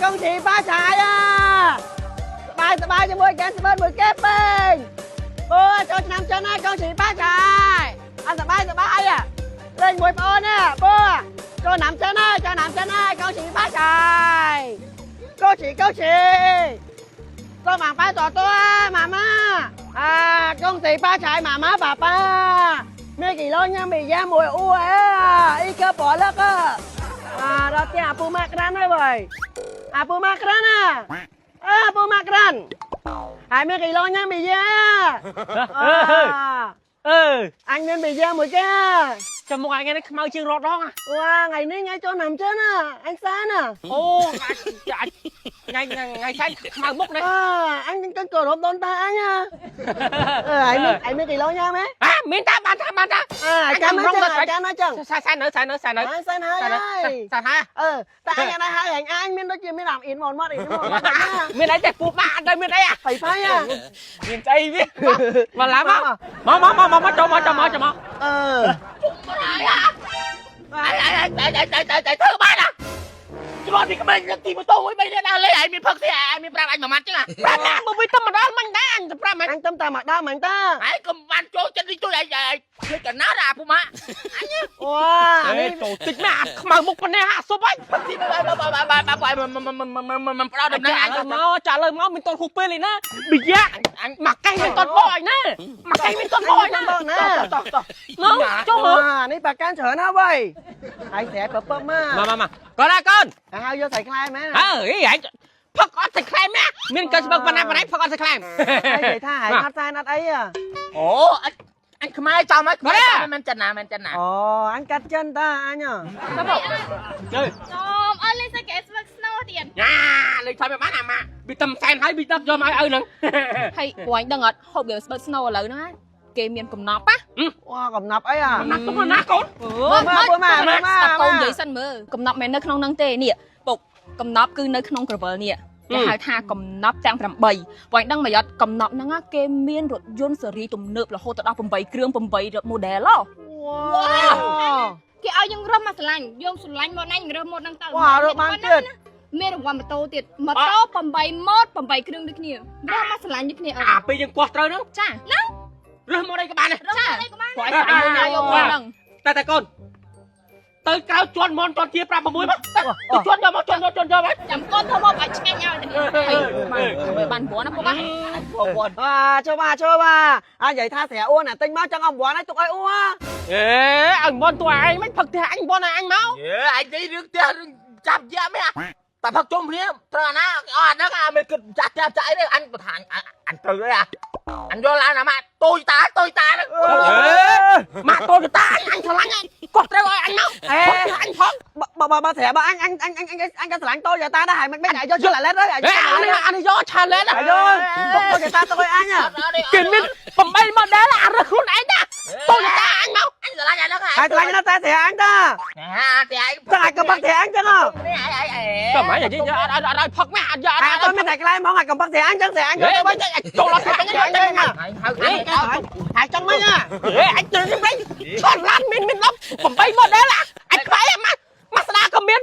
恭喜发财 អាសบายសบายជាមួយកែស្បិតមួយកែពេញអូចូលឆ្នាំចិនហើយកងជីបាឆាយអត់សบายសบายអាលេងមួយប្អូនណាពូចូលឆ្នាំចិនហើយចូលឆ្នាំចិនហើយកងជីបាឆាយកងជីកងជីចូលមកប៉ែតតម៉ាម៉ាអាកងជីបាឆាយម៉ាម៉ាប៉ាប៉ាមានគីឡូញ៉ាំប៊ីយ៉ាមួយអ៊ូអេអ៊ីកើបលកអាដល់ផ្ទះអាពូម៉ាក់ក្រានហើយបើអាពូម៉ាក់ក្រានណាអើពូម៉ាក់ក្រានហើយមានគីឡូញ៉ាំប៊ីយ៉ា អឺ អញមានប៊ីយ៉ាមួយគេ ចាំមកថ្ងៃនេះខ្មៅជាងរត់ដង វ៉ាថ្ងៃនេះថ្ងៃចូលឆ្នាំចិនណាអញសានណា អូថ្ងៃថ្ងៃសែនខ្មៅមុខនេះ អញនឹងគោរពដូនតាអញណាអឺឯងមានឯងមានគីឡូញ៉ាំហ៎ អាមានតាបានតាបានតា អាចាំណាចឹងចាំណាចឹង សែននៅសែននៅសែននៅ សែនហើយ សែនហើយ អឺតែអញអត់ហើយអញអញមានដូចជាមានអាមអ៊ីនមកមកអ៊ីនមក មានអីទេពូម៉ាអត់ដឹងមានអីអា ផៃផៃ មានស្អីវាមកឡើងមកមកមកមកមកចូលមកចូលមកចូលមក អឺ អីអីអីអីធ្វើបានណាច្បាស់ពីក្មេងទីម៉ូតូមួយបីនេះដើរលេងឯងមានផឹកទេឯងមានប្រាប់អញមួយម៉ាត់ចឹង ប្រាប់ណាមកវិញទៅមកដល់មិញដែរអញទៅប្រាប់មិញ អញតំតាមមកដល់មិញតា ឯងកុំបានចូលចិត្តនេះជួយឯងឯងធ្វើកណាត់អាពូម៉ាក់ វ៉ា នេះចូលតិចណាស់អាខ្មៅមុខប៉ុណ្ណេះអាសុបហើយ ផឹកទីបែបបែបបែបបែបមិនផ្ដល់ដំណឹង ចា អញ លើមកចាលើមកមានតន់ហូបពេលនេះណាប៊ីយ៉ា អញ មកកេះមានតន់បោអញណាមកកេះមានតន់បោអញណា ណា តោះតោះ មកចូលមក នេះប៉ាកាន់ច្រើនណាស់វ៉ៃហើយស្រែពពមក មកមកមកកូនណាកូន ហើយយកស្រីខ្លែមែន អើអីហែងផឹកអត់តែខ្លែមណាមានកើស្បឹកប៉ុណ្ណាប៉ុណ្ណេះផឹកអត់តែខ្លែម ហើយនិយាយថាហើយអត់សែនអត់អី អូអញអញខ្មែរចំហើយខ្មែរមិនចិនណាមិនចិនណា អូអញកាត់ចិនតាអញ ទៅមកទៅ ចំអត់លេងសកែស្វឹកស្នោទៀត ញ៉ាលេងថយមិនបានអាម៉ាប៊ីតំសែនហើយប៊ីតំយកមកឲ្យឪហ្នឹង ហើយពួកអញដឹងអត់ហូបហ្គេមស្បឹកស្នោឥឡូវហ្នឹងគេមានកំណប់ណា វ៉ាកំណប់អីអា កំណប់ទុកណាកូន មកមកមក ស្ដាប់កូននិយាយសិនមើលកំណប់មិននៅក្នុងហ្នឹងទេនេះពុកកំណប់គឺនៅក្នុងក្រវិលនេះគេហៅថាកំណប់ទាំង8ពួកអញដឹងមកយត់កំណប់ហ្នឹងគេមានរថយន្តស៊េរីទំនើបរហូតដល់8គ្រឿង8 model ហ៎ វ៉ា គេឲ្យយើងរើសមកស្រឡាញ់យើងស្រឡាញ់មកណាយើងរើសមកហ្នឹងទៅ វ៉ារើសបានទៀត មានរង្វាន់ម៉ូតូទៀតម៉ូតូ8ម៉ូត8គ្រឿងដូចគ្នារើសមកស្រឡាញ់ដូចគ្នាអត់ អាពេលយើងគាស់ត្រូវហ្នឹង ចា រើសមកអីក៏បានដែរ ចា អីក៏បាន ព្រោះឯងស្អាត ណាយកមកហ្នឹង តែតែកូនទៅក្រៅជន់មន់ជន់ជាប្រាប់6មកទៅជន់យកមកជន់យកជន់យកមក ចាំកូនធ្វើមកឲ្យឆ្ងាញ់ឲ្យតែនេះហើយបាន9ណាពុកណា បង អាចូលមកចូលមកអានិយាយថាស្រាអួនអាទិញមកចង់អំ1ហើយទុកឲ្យអួន អេឲ្យមន់តួឯងមិនផឹកផ្ទះអញមន់ឲ្យអញមក យេឯងនេះរឿងផ្ទះរឿងចាប់យ៉ាមែនតែផឹកជុំគ្នាត្រូវអាណាអត់អាហ្នឹងអាមិនគិតចាស់ចាស់ចាស់អីទេអញបើថាអញត្រូវទេអាអញយកឡើងណាម៉ាក់តូចតាតូចតាហ្នឹង ម៉ាក់តូចតាអញអញឆ្លាញ់គាត់ត្រូវឲ្យអញមក អេ គាត់អញផង បើបើបើស្រាបើអញអញអញអញអញអញក៏ស្រឡាញ់តូចតាដែរហើយមិនមិនយកយកឡាឡេតហើយ អេអានេះអានេះយកឆាឡេន យកទុកតូចតាទុកឲ្យអញ គេមាន8 model អារើសខ្លួនឯងតាតូចតាអញមក អញស្រឡាញ់អាហ្នឹង ហើយស្រឡាញ់ណាស់តែស្រាអញតា ណាតែឯង តែអាចកំផឹកស្រាអញចឹងហ៎ នេះឯងឯង ក៏មិននិយាយអត់អត់អត់ឲ្យផឹកម៉ែអត់យកអត់ ហើយអត់មានតែខ្លែហ្មងអាចកំផឹកស្រាអញចឹងស្រាអញ ហេ ទៅ វិញចូលអត់ទៅ អញ អញ ហៅ ហើយហើយចង់មិញហ៎ ហេអញទៅវិញឆន់ឡានមានមាន18 model អញខ្វាយម៉ាម៉ាស្ដាក៏មាន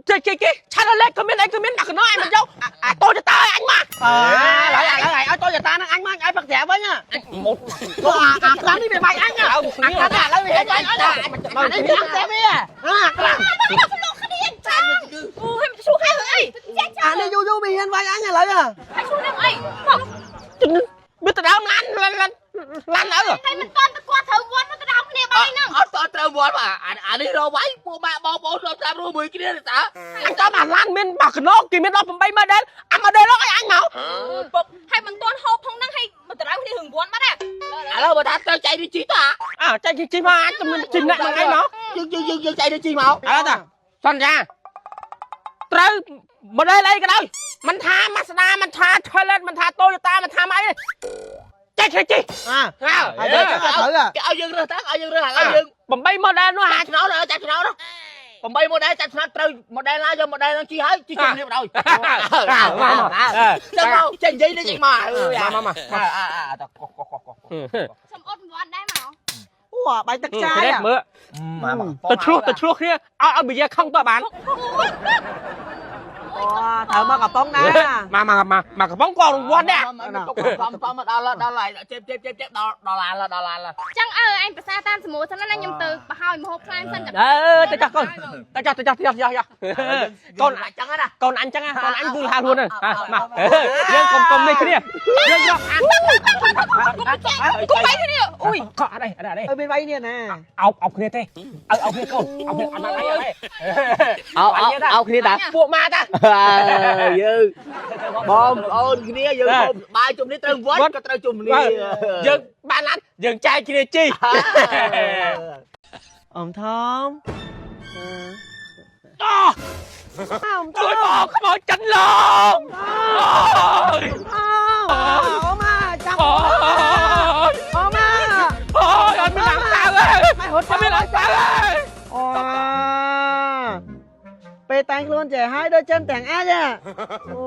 ចេគេគេឆាឡេក៏មានអីក៏មានមកកណោអញមកយកអាតូចតាឲ្យអញមក អើឡើយឥឡូវឲ្យតូចតានឹងអញមកឲ្យផឹកស្រាវិញហ៎ មក អាអាក្រាំនេះវាវាយអញអាក្រាំនេះឥឡូវវាវាយអញអានេះវាស្រាវាអាក្រាំ ចាអូហើយមកឈូហើយអី អានេះយូរយូរវាហ៊ានវាយអញឥឡូវហ៎ ហើយឈូនឹងអីមក មានទៅដើមឡានឡានឡានអើ ហើយមិនតាន់ទៅគាត់ត្រូវវត្តមកទៅដល់គ្នាបាយហ្នឹង អត់តត្រូវវត្តអានេះរកវាយពួកម៉ាក់បងប្អូនស្រាប់រួមមួយគ្នាតើ អញតាមអាឡានមានបាក់កណោគេមាន18 model អា model ឲ្យអញមក ពុកហើយមិនតាន់ហូបផងហ្នឹងហើយមកទៅដល់គ្នារឿងវត្តមកដែរ ឥឡូវបើថាត្រូវចៃនេះជីតា អើចៃជីមកអញទៅមានជីអ្នកមកឯងមក យើងយើងយើងយើងចៃនេះជីមក ឥឡូវតាសន្យាត្រូវ model អីក៏ដោយមិនថា Mazda មិនថា Toyota មិនថា Toyota មិនថាម៉អីចៃជី អា អើ ហើយចឹងត្រូវ គេឲ្យយើងរើសតាឲ្យយើងរើសឥឡូវយើង 8 model នោះ ចាប់ឆ្នោតចាប់ឆ្នោត8 model ចាប់ឆ្នោតត្រូវ model ណាយក model ហ្នឹងជីហើយជីជុំគ្នាបណ្ដោយចឹងមកចេញនិយាយនេះចេញមក មកមក អាតកកកកក ខ្ញុំអត់វត្តដែរមក អូបាយទឹកចាយ មើល មក ទៅឆ្លោះទៅឆ្លោះគ្នាឲ្យឲ្យប៊ីយ៉ាខឹងតបាន អូ ត្រូវមកកំប៉ុងដែរ មកមកមកមកកំប៉ុងក៏រង្វាន់ដែរ ទុកកំកំមកដល់ដល់ហើយចេបចេបចេបចេបដល់ដល់ឡានដល់ឡាន ចឹងអើឯងប្រសាតាមសមូសិនណាខ្ញុំទៅប្រហើយមហូបខ្លែមសិនចាំ អឺទៅចាស់កូនទៅចាស់ទៅចាស់ទៅចាស់ចាស់កូន អញ្ចឹងណា កូនអញចឹងកូនអញគឺលហាខ្លួនមកយើងកុំកុំនេះគ្នាយើងយកអា គូបីគ្នាអូយ ខកអត់អីអត់អី អើមានវាយនេះណា អោបអោបគ្នាទេអោបអោបគ្នាកូនអោបគ្នាអត់អីអត់អី អោអោអោគ្នាតា ពួកម៉ាតា យើងបងប្អូនគ្នាយើងបាយជុំនេះត្រូវវត្តក៏ត្រូវជុំគ្នា យើងបានឡានយើងចែកគ្នាជី អ៊ំធំ អូ អ៊ំធ ជួយ ំ បងខ្មោចចិនឡង អូអូម៉ាចាំ អូយ អូម៉ា អូយអត់មានឡើងសៅទេ ម៉ែហត់ អត់មានឡើងសៅទេ អូពេលតែងខ្លួនចេះហើយដូចចិនទាំងអាចអូ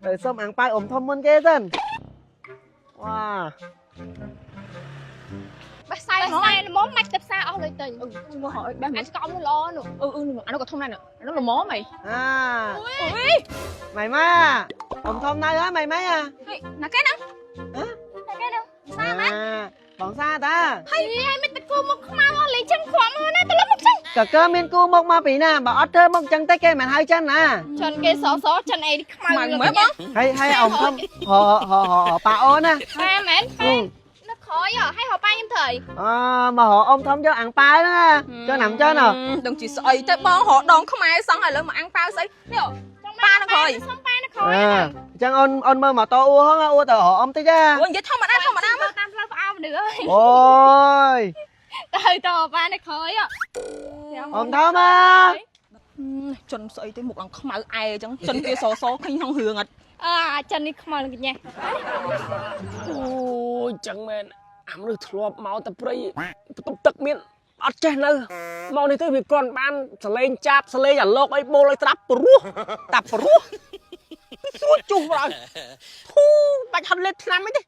ទៅសុំអាំងប៉ាវអ៊ំធំមុនគេសិនវ៉ា បេះសៃហ្មងល្មមម៉ាច់ទៅផ្សារអស់លុយទិញ មកហើយបេះ អាស្កំនោះល្អនោះ អឺអឺអានោះក៏ធំដែរអានោះល្មមហី អា អូយ ម៉ៃម៉ាអ៊ំធំនៅហ៎ម៉ៃម៉ៃអា ហេណាគេហ្នឹង តែគេនោះ សាមែនបងសាតា ហើយហើយមិនទៅគូមុខខ្មៅអស់លេងចឹងខ្វំណាទៅលើមុខចឹង កកើមានគូមុខមកពីណាបើអត់ធ្វើមុខចឹងទេគេមិនហៅចឹងណា ចិនគេសសចិនអីខ្មៅ ម៉ៅមើលបង ហើយហើយអ៊ំធំហហហហប៉ាអូនណា ប៉ាមែនប៉ានៅក្រោយហើយហៅប៉ាខ្ញុំធ្វើអី អមករកអ៊ំធំយកអាំងប៉ាវហ្នឹងចូលណាំចឹង ដឹងជាស្អីទៅបងរកដងខ្មែរសោះឥឡូវមកអាំងប៉ាវស្អីនេះប៉ានៅក្រោយ សុំប៉ានៅក្រោយ អញ្ចឹងអូនអូនមើលម៉ូតូអ៊ូហងអ៊ូទៅរកអ៊ំតិច អូនិយាយធម្មតាធម្មតាមក តាមផ្លូវផ្អើមនុស្សអើយ អូយ ទៅតប៉ានៅក្រោយ អ៊ំធំអា ចិនស្អីទេមុខឡើងខ្មៅអែអញ្ចឹងចិនគេសសឃើញក្នុងរឿងអត់ អើចិននេះខ្មៅនឹងកញ្ញា អូយចឹងមែនអាមនុស្សធ្លាប់មកតែព្រៃបន្ទប់ទឹកមានអត់ចេះនៅមកនេះទៅវាគ្រាន់បានសលេងចាប់សលេងអាលោកអីបូលឲ្យត្រាប់ព្រោះតាព្រោះសួរជុះមកធូបាច់ហត់លេបឆ្នាំអីទេ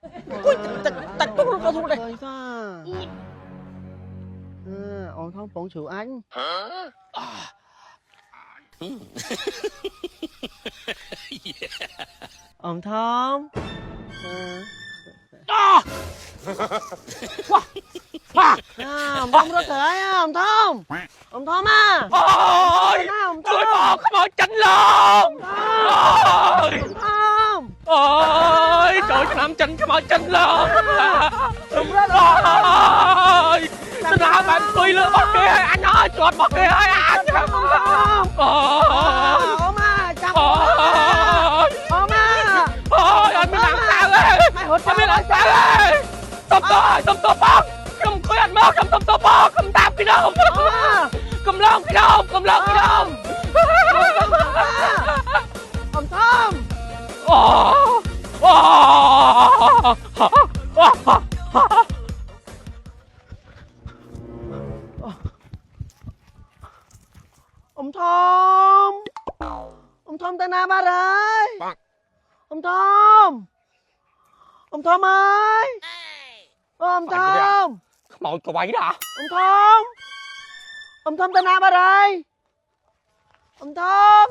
គួយតិចតិចពុកក៏ស្រួលដែរ អើយសាអឺអ៊ំធំពងជ្រូអញអ៊ំធំ អូវ៉ាវ៉ា អ៊ំធំរត់ទៅហើយអ៊ំធំអ៊ំធំអា អូយ អ៊ំធ ជួយ ំ បងខ្មោចចិនឡងអូយ ធំ អូយចូលឆ្នាំចិនខ្មោចចិនឡង រត់ អូយស្នាបានអង្គុយលើរបស់គេហើយអញអើយជាប់របស់គេហើយអញអូយ អូម៉ាចាំ អូយ អូម៉ា អូយអត់មានឡើងសៅទេ ម៉ែហត់ អត់មានឡើងសៅទេតបតតបតបងខ្ញុំអង្គុយអត់មកខ្ញុំតបតបងខ្ញុំតាមពីដើមកំឡងពីដើមកំឡងពីដើម អ៊ំធំ អូអូ អ៊ំធំអ៊ំធំទៅណាបាត់ហើយអ៊ំធំអ៊ំធំអើយអ៊ំធំ ខ្មោចកវៃដែរ អ៊ំធំអ៊ំធំទៅណាបាត់ហើយអ៊ំធំ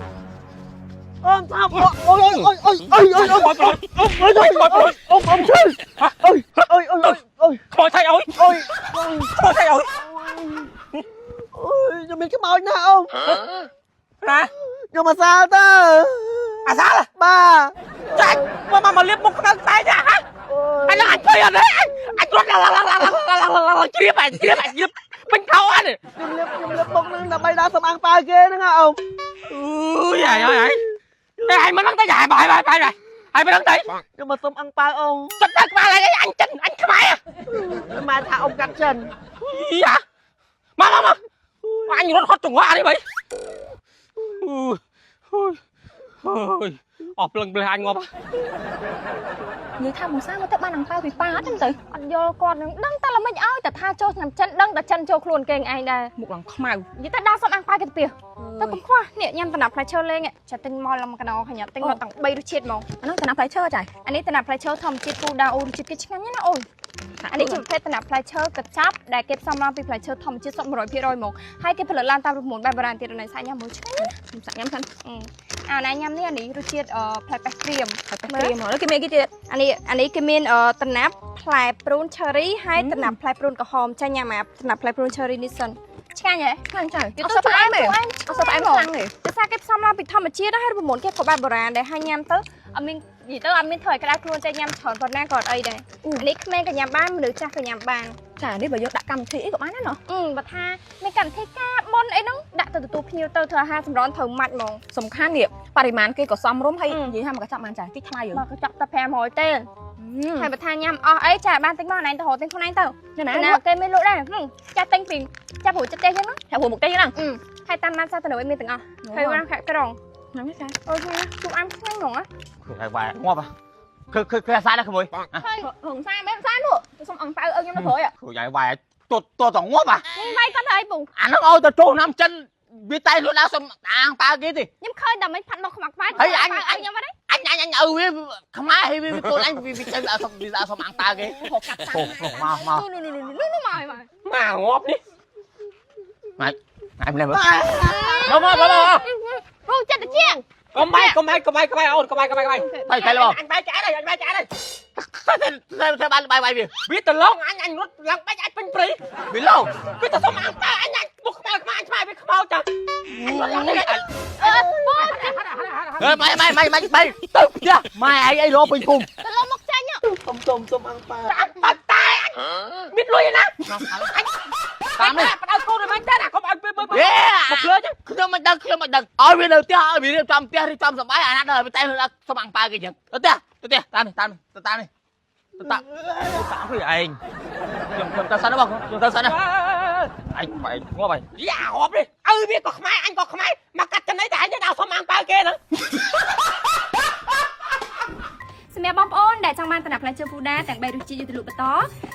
អ៊ំធំអូយអូយអូយអូយអូយអូយ អូយអូយអូយ អ៊ំអ៊ំឈឺអូយអូយអូយអូយ ខ្មោចថៃអើយ អូយ ខ្មោចថៃអើយ អូយខ្ញុំមានខ្មោចណាស់អ៊ំ ណា ខ្ញុំមកសាលទៅ អាសាល បាទ ចាច់មកមកលៀបមុខខ្មៅខ្សែចាហ៎អញអញភ័យអត់ទេអញរត់ឡាឡាឡាឡាឡាជ្រាបអញជ្រាបអញជ្រាបពេញខោអញ ខ្ញុំលៀបខ្ញុំលៀបមុខនឹងដើម្បីដើរសំអាងប៉ាវគេហ្នឹងអ៊ំ អឺយអាយអាយតែអញមិនដឹងទៅបាយបាយបាយបាយអញមិនដឹងទៅ ខ្ញុំមកសុំអាំងប៉ាវអ៊ំ ចិត្តទៅក្បាលអញអញចិនអញខ្មែរ ម៉ែថាអ៊ំកាត់ចិន យ៉ាមកមកមកអញរត់ហត់ចង្វានេះបីអូយអូយអស់ភ្លឹងភ្លេះអញងាប់ និយាយថាមកសាមកទៅបានអាំងប៉ាវពីប៉ាអត់ទៅ អត់យល់គាត់នឹងដឹងតែល្មិចឲ្យតែថាចូលឆ្នាំចិនដឹងតែចិនចូលខ្លួនគេឯងដែរ មុខឡើងខ្មៅ និយាយទៅដើរសុំអាំងប៉ាវគេទៅពីទៅកុំខ្វះនេះញ៉ាំតំណាប់ផ្លែឈើលេងចាទិញមកឡើងមកកណោខញ្ញាទិញមកទាំង3រសជាតិហ្មង អានោះតំណាប់ផ្លែឈើចា អានេះតំណាប់ផ្លែឈើធម្មជាតិគូដាអូរសជាតិគេឆ្ងាញ់ណាស់អូន អានេះជាប្រភេទតំណាប់ផ្លែឈើកញ្ចប់ដែលគេផ្សំឡើងពីផ្លែឈើធម្មជាតិសុទ្ធ100%ហ្មងហើយគេផលិតឡើងតាមរូបមន្តបែបបុរាណទៀតអូនឯងសាកញ៉ាំមួយឆ្ងាញ់ណាស់ ខ្ញុំសាក់ញ៉ាំសិន អាណែញ៉ាំនេះអានេះរសជាតិផ្លែប៉េះក្រៀម តែក្រៀមមកគេមានគេទៀត អានេះអានេះគេមានតំណាប់ផ្លែព្រូន cherry ហើយតំណាប់ផ្លែព្រូនក្រហមចាញ់ញ៉ាំអាតំណាប់ផ្លែព្រូន cherry នេះសិនឆ្ងាញ់ហ៎ ខ្លាំងចាអត់សូវផ្អែមទេអត់សូវផ្អែមខ្លាំងទេ ដោយសារគេផ្សំឡើងពីធម្មជាតិណាហើយរូបមន្តគេក៏បែបបុរាណដែរហើយញ៉ាំទៅអត់មាននិយាយទៅអត់មានធ្វើឲ្យក្តៅខ្លួនចេះញ៉ាំច្រើនប៉ុណ្ណាក៏អត់អីដែរនេះក្មេងក៏ញ៉ាំបានមនុស្សចាស់ក៏ញ៉ាំបាន ចានេះបើយកដាក់កម្មវិធីអីក៏បានដែរណោះ អឺបើថាមានកម្មវិធីការបនអីហ្នឹងដាក់ទៅទទួលភ្ញៀវទៅធ្វើអាហារសម្រន់ត្រូវម៉ាច់ហ្មង សំខាន់នេះបរិមាណគេក៏សមរម្យហើយនិយាយថាមកកញ្ចប់បានចាតិចថ្លៃយើ មកកញ្ចប់តែ500ទេហើយបើថាញ៉ាំអស់អីចាបានទិញមកណែទៅរកទិញខ្លួនឯងទៅ ណា ណាគេមានលក់ដែរចាទិញពីចាប់ព្រោះចិត្តទេចឹងណា ចាប់ព្រោះមុខទេហ្នឹង អឺហើយតាមបានសារទៅមានទាំងអស់ហើយបានខែក្រុង ហ្នឹងចា អូយជូអានខ្លាំងហ្មង ឃើញបាយងាប់ឃើញឃើញឃើញអាសាដែរក្មួយ ហើយ ហងសាមែនសានោះទៅសុំអង្គប៉ៅឪខ្ញុំនៅក្រោយ ឃើញហើយបាយតតតងាប់ នេះវាយគាត់ហើយពូ អាហ្នឹងឲ្យទៅចូលឆ្នាំចិនវាតែលក់ដល់សុំអាងប៉ាគេទេ ខ្ញុំឃើញតែមិនផាត់មកខ្មាក់ខ្វាយ ហើយអញ ខ្ញុំអត់ទេ អញអញអញឪវាខ្មែរហើយវាកូនអញវាចេញដល់សុំវាដល់សុំអាងប៉ាគេ ហូបកាត់សា មកមក នោះនោះនោះនោះនោះមកហើយមក មកងាប់នេះ អញម្លេះមើលមកមកមក ពូចិត្តទៅជាង កុំបាយកុំបាយកុំបាយកុំបាយអូនកុំបាយកុំបាយកុំបាយ ទៅទៅលោក អញបាយឆ្អែតហើយអញបាយឆ្អែតហើយ ទៅទៅទៅបានបាយបាយវា វាតឡងអញអញរត់ឡើងបាច់អញពេញព្រៃ វាលោក វាទៅសុំអាំងតើអញអញបុកខ្មៅខ្មៅអញខ្មៅវាខ្មៅចា អឺពូ អើម៉ែម៉ែម៉ែម៉ែម៉ែទៅផ្ទះម៉ែឯងអីលោពេញភូមិ ទៅលោកមកចាញ់ សុំសុំសុំអាំងប៉ាអាំងប៉ាតែមានលុយណា តាមនេះ បដៅកូនឲ្យមិនតែណាកុំឲ្យពេលមើល យេ មកភ្លើចឹង ខ្ញុំមិនដឹងខ្ញុំមិនដឹងឲ្យវានៅផ្ទះឲ្យវារៀបចំផ្ទះរៀបចំសបាយអាណាដល់វាតែសុំអាំងប៉ាគេចឹងទៅផ្ទះទៅផ្ទះតាមនេះតាមនេះទៅតាមនេះទៅតាមតាមគឺឯងខ្ញុំខ្ញុំទៅសិនណាបងខ្ញុំទៅសិនណាឯងបែកងាប់ហើយ យ៉ាងាប់នេះឪវាក៏ខ្មែរអញក៏ខ្មែរមកកាត់ចំណៃតែអញទៅដល់សុំអាំងប៉ាគេហ្នឹង សម្រាប់បងប្អូនដែលចង់បានតំណាប់ផ្លែឈើហ្វូដាទាំង3រសជាតិយកទៅលក់បន្ត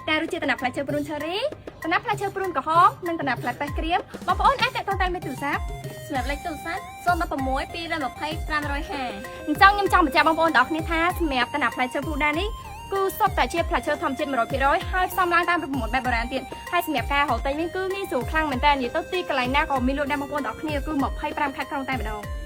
តែរសជាតិតំណាប់ផ្លែឈើព្រូន cherry តំណាប់ផ្លែឈើព្រូនក្រហមនិងតំណាប់ផ្លែប៉េះក្រៀមបងប្អូនអាចតាក់ទងតាមលេខទូរស័ព្ទ សម្រាប់លេខទូរស័ព្ទ016 220 550 អញ្ចឹងខ្ញុំចង់បញ្ជាក់បងប្អូនទាំងអស់គ្នាថាសម្រាប់តំណាប់ផ្លែឈើហ្វូដានេះគឺសុទ្ធតែជាផ្លែឈើធម្មជាតិ100%ហើយផ្សំឡើងតាមរូបមន្តបែបបុរាណទៀតហើយសម្រាប់ការរកទិញវិញគឺងាយស្រួលខ្លាំងមែនតើនិយាយទៅទីកន្លែងណាក៏មានលក់ដែរបងប្អូនទាំងអស់គ្នាគឺ25ខេត្តក្រុងតែម្ដង។